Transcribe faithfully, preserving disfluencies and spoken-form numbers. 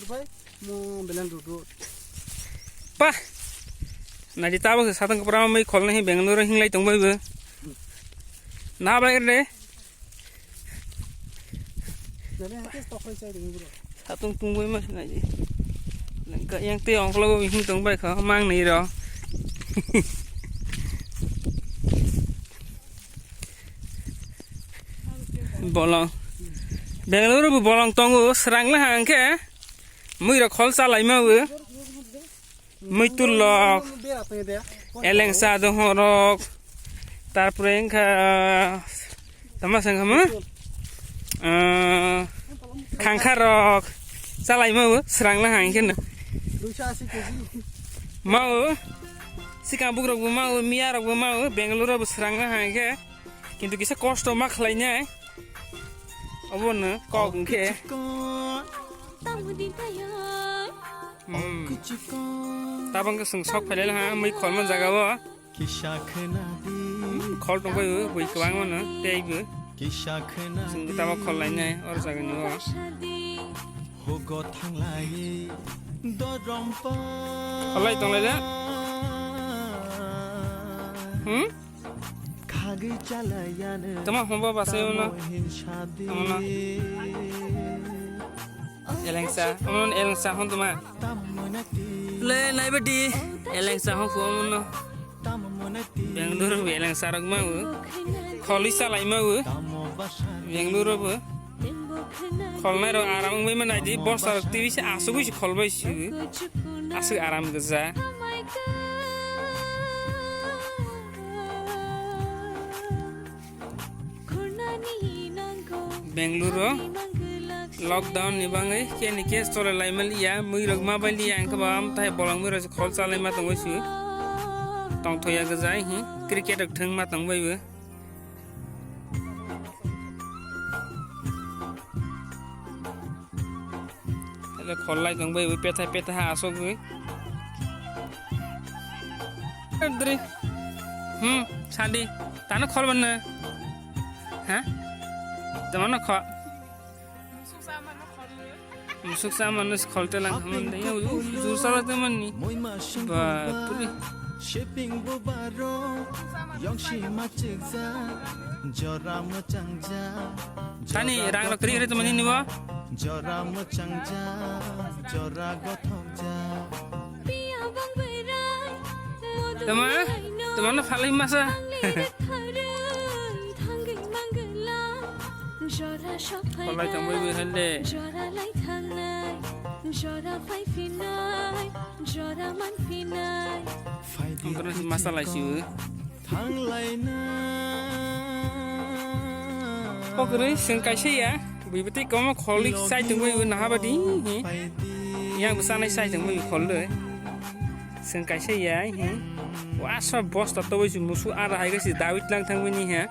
Pai, mo belen rudu. Pa. Nadi tabo se satang kapra mai khol nahi Bangalore hinglai tong bai bo. Na bai re. Nadi hake stock hoy sai ding bro. Satung tung bai ma nadi. Nangka yang te ongklo bo hing tong bai kha mang nei ro. Bolong. Bangalore bo bolong tongo, srang le hang khe. Mui rok khol chalai ma bo. Mui tul lok. Elengsa dohorok. Tarpore engkha tama sangkha mo. Ah, khangkha rok. Chalai ma bo, srang le hang khe no. Duiso asi keji. Ma bo. Sikang bugrok bo ma bo, miya rok bo ma bo, Bangalore bo srang le hang khe. Kintu kisa kosto ma khlainai. Obono kok hwnkhe. Hmm. Tabang khe chwng sok phailai ha, mui kholma jaga o. Hmm, khol tongbai bo, bui kwbang mano, tei bo. Chwng tamo khol lainai, or jaga ni o. Kholai tonglai le. Hmm? Tama homba basai uno. Uno. Elengsa, uno elengsa hon tama. Le naibadi elengsa hon fu uno. Bangalore elengsa rok ma u. Kholi salai ma u. Bangalore bo. Kholnai rok aram wngwi ma naidi, bosta rok twi se asugwi se kholbai se. Aswk aram gwja. Bangalore o lockdown ni bagwi khe ni case chole lai maliya, mui rok ma bai liya, wngkhe ba amthai bolong mui rok se khol chalai ma tongwi se. Tongthoya gwja hi cricket rok thwng ma tongbai bo. Ele khol lai tong bai, ui petha petha ha asok ui. Dri. Hmm, sadi. Tano khol banna. Ha? Tama no kho. Musuk sa manu khol te lang hamon de. Yo, yo, jur sa te man ni. Bapre. Tani rang rok kri kri te mani ni bo. Tama, tama no phalai masa. Kholai tongbai bai hande. Ang kono masa lai si. Pokri seng kaisa ya, bui bete komo kholi sai tongbai nahabadi. Yang bwsa nai sai tongbai khol de. Seng kaisa ya hi. Wasa bosta to bai musu ara hai gasi David lang thang bai ni ha.